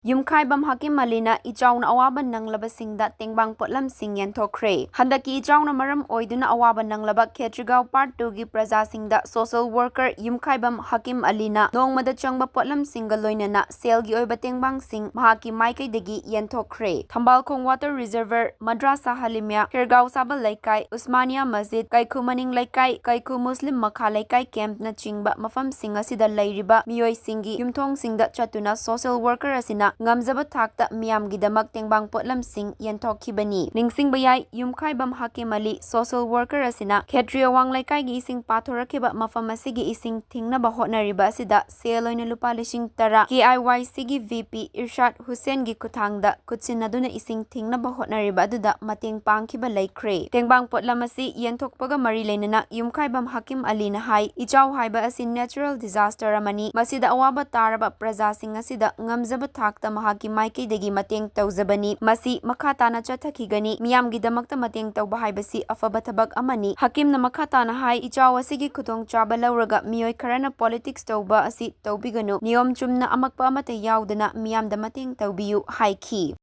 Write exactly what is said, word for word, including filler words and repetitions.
ꯌꯨꯝꯈꯥꯏꯕꯝ ꯍꯥꯀꯤꯝ ꯑꯂꯤꯅ ꯏꯆꯥꯎꯅ ꯑꯋꯥꯕ ꯅꯪꯂꯕꯁꯤꯡꯗ ꯇꯦꯡꯕꯥꯡ ꯄꯣꯠꯂꯝꯁꯤꯡ ꯌꯦꯟꯊꯣꯛꯈ꯭ꯔꯦ꯫ ꯍꯟꯗꯛꯀꯤ ꯏꯆꯥꯎꯅ ꯃꯔꯝ ꯑꯣꯏꯗꯨꯅ ꯑꯋꯥꯕ ꯅꯪꯂꯕ ꯈꯦꯇ꯭ꯔꯤꯒꯥꯎ Part Two ꯒꯤ ꯄ꯭ꯔꯖꯥꯁꯤꯡꯗ social worker ꯌꯨꯝꯈꯥꯏꯕꯝ ꯍꯥꯀꯤꯝ ꯑꯂꯤꯅ ꯅꯣꯡꯃꯗ ꯆꯪꯕ ꯄꯣꯠꯂꯝꯁꯤꯡꯒ ꯂꯣꯏꯅꯅ ꯁꯦꯜꯒꯤ ꯑꯣꯏꯕ ꯇꯦꯡꯕꯥꯡꯁꯤꯡ ꯃꯍꯥꯛꯀꯤ ꯃꯥꯏꯀꯩꯗꯒꯤ ꯌꯦꯟꯊꯣꯛꯈ꯭ꯔꯦ꯫ ꯊꯝꯕꯥꯜꯈꯣꯡ water reservoir, ꯃꯗ꯭ꯔꯥꯁꯥ ꯍꯂꯤꯃꯤꯌꯥ, ꯈꯦꯔꯒꯥꯎ ꯁꯥꯕꯜ ꯂꯩꯀꯥꯏ, ꯎꯁꯃꯥꯅꯤꯌꯥ ꯃꯁꯖꯤꯗ, ꯀꯩꯈꯨ ꯃꯅꯤꯡ ꯂꯩꯀꯥꯏ, ꯀꯩꯈꯨ ꯃꯨꯁꯂꯤꯝ ꯃꯈꯥ ꯂꯩꯀꯥꯏ campꯅꯆꯤꯡꯕ ꯃꯐꯝꯁꯤꯡ ꯑꯁꯤꯗ ꯂꯩꯔꯤꯕ ꯃꯤꯑꯣꯏꯁꯤꯡꯒꯤ ꯌꯨꯝꯊꯣꯡꯁꯤꯡꯗ ꯆꯠꯇꯨꯅ social worker ꯑꯁꯤꯅ ꯉꯝꯖꯕ ꯊꯥꯛꯇ ꯃꯤꯌꯥꯝꯒꯤꯗꯃꯛ ꯇꯦꯡꯕꯥꯡ ꯄꯣꯠꯂꯝꯁꯤꯡ ꯌꯦꯟꯊꯣꯛꯈꯤꯕꯅꯤ꯫ ꯅꯤꯡꯁꯤꯡꯕ ꯌꯥꯏ, ꯌꯨꯝꯈꯥꯏꯕꯝ ꯍꯥꯀꯤꯝ ꯑꯂꯤ social worker ꯑꯁꯤꯅ ꯈꯦꯇ꯭ꯔꯤ ꯑꯋꯥꯡ ꯂꯩꯀꯥꯏꯒꯤ ꯏꯁꯤꯡ ꯄꯥꯊꯣꯔꯛꯈꯤꯕ ꯃꯐꯝ ꯑꯁꯤꯒꯤ ꯏꯁꯤꯡ ꯊꯤꯡꯅꯕ ꯍꯣꯠꯅꯔꯤꯕ ꯑꯁꯤꯗ ꯁꯦꯜ ꯑꯣꯏꯅ ꯂꯨꯄꯥ ꯂꯤꯁꯤꯡ ꯇꯔꯥ KIYCꯒꯤ VP ꯏꯔꯁꯥꯗ ꯍꯨꯁꯦꯟꯒꯤ ꯈꯨꯠꯊꯥꯡꯗ ꯈꯨꯠꯁꯤꯟꯅꯗꯨꯅ ꯏꯁꯤꯡ ꯊꯤꯡꯅꯕ ꯍꯣꯠꯅꯔꯤꯕ ꯑꯗꯨꯗ ꯃꯇꯦꯡ ꯄꯥꯡꯈꯤꯕ ꯂꯩꯈ꯭ꯔꯦ꯫ ꯇꯦꯡꯕꯥꯡ ꯄꯣꯠꯂꯝ ꯑꯁꯤ ꯌꯦꯟꯊꯣꯛꯄꯒ ꯃꯔꯤ ꯂꯩꯅꯅ ꯌꯨꯝꯈꯥꯏꯕꯝ ꯍꯥꯀꯤꯝ ꯑꯂꯤꯅ ꯍꯥꯏ, ꯏꯆꯥꯎ ꯍꯥꯏꯕ ꯑꯁꯤ natural disaster ꯑꯃꯅꯤ꯫ ꯃꯁꯤꯗ ꯑꯋꯥꯕ ꯇꯥꯔꯕ ꯄ꯭ꯔꯖꯥꯁꯤꯡ ꯑꯁꯤꯗ ꯉꯝꯖꯕ ꯊꯥꯛꯇ ꯃꯍꯥꯛꯀꯤ ꯃꯥꯏꯀꯩꯗꯒꯤ ꯃꯇꯦꯡ ꯇꯧꯖꯕꯅꯤ꯫ ꯃꯁꯤ ꯃꯈꯥ ꯇꯥꯅ ꯆꯠꯊꯈꯤꯒꯅꯤ꯫ ꯃꯤꯌꯥꯝꯒꯤꯗꯃꯛꯇ ꯃꯇꯦꯡ ꯇꯧꯕ ꯍꯥꯏꯕꯁꯤ ꯑꯐꯕ ꯊꯕꯛ ꯑꯃꯅꯤ꯫ ꯍꯥꯀꯤꯝꯅ ꯃꯈꯥ ꯇꯥꯅ ꯍꯥꯏ, ꯏꯆꯥꯎ ꯑꯁꯤꯒꯤ ꯈꯨꯗꯣꯡꯆꯥꯕ ꯂꯧꯔꯒ ꯃꯤꯑꯣꯏ ꯈꯔꯅ politics ꯇꯧꯕ ꯑꯁꯤ ꯇꯧꯕꯤꯒꯅꯨ꯫ ꯅꯤꯌꯣꯝ ꯆꯨꯝꯅ ꯑꯃꯛꯄ ꯑꯃꯠꯇ ꯌꯥꯎꯗꯅ ꯃꯤꯌꯥꯝꯗ ꯃꯇꯦꯡ ꯇꯧꯕꯤꯌꯨ ꯍꯥꯏꯈꯤ꯫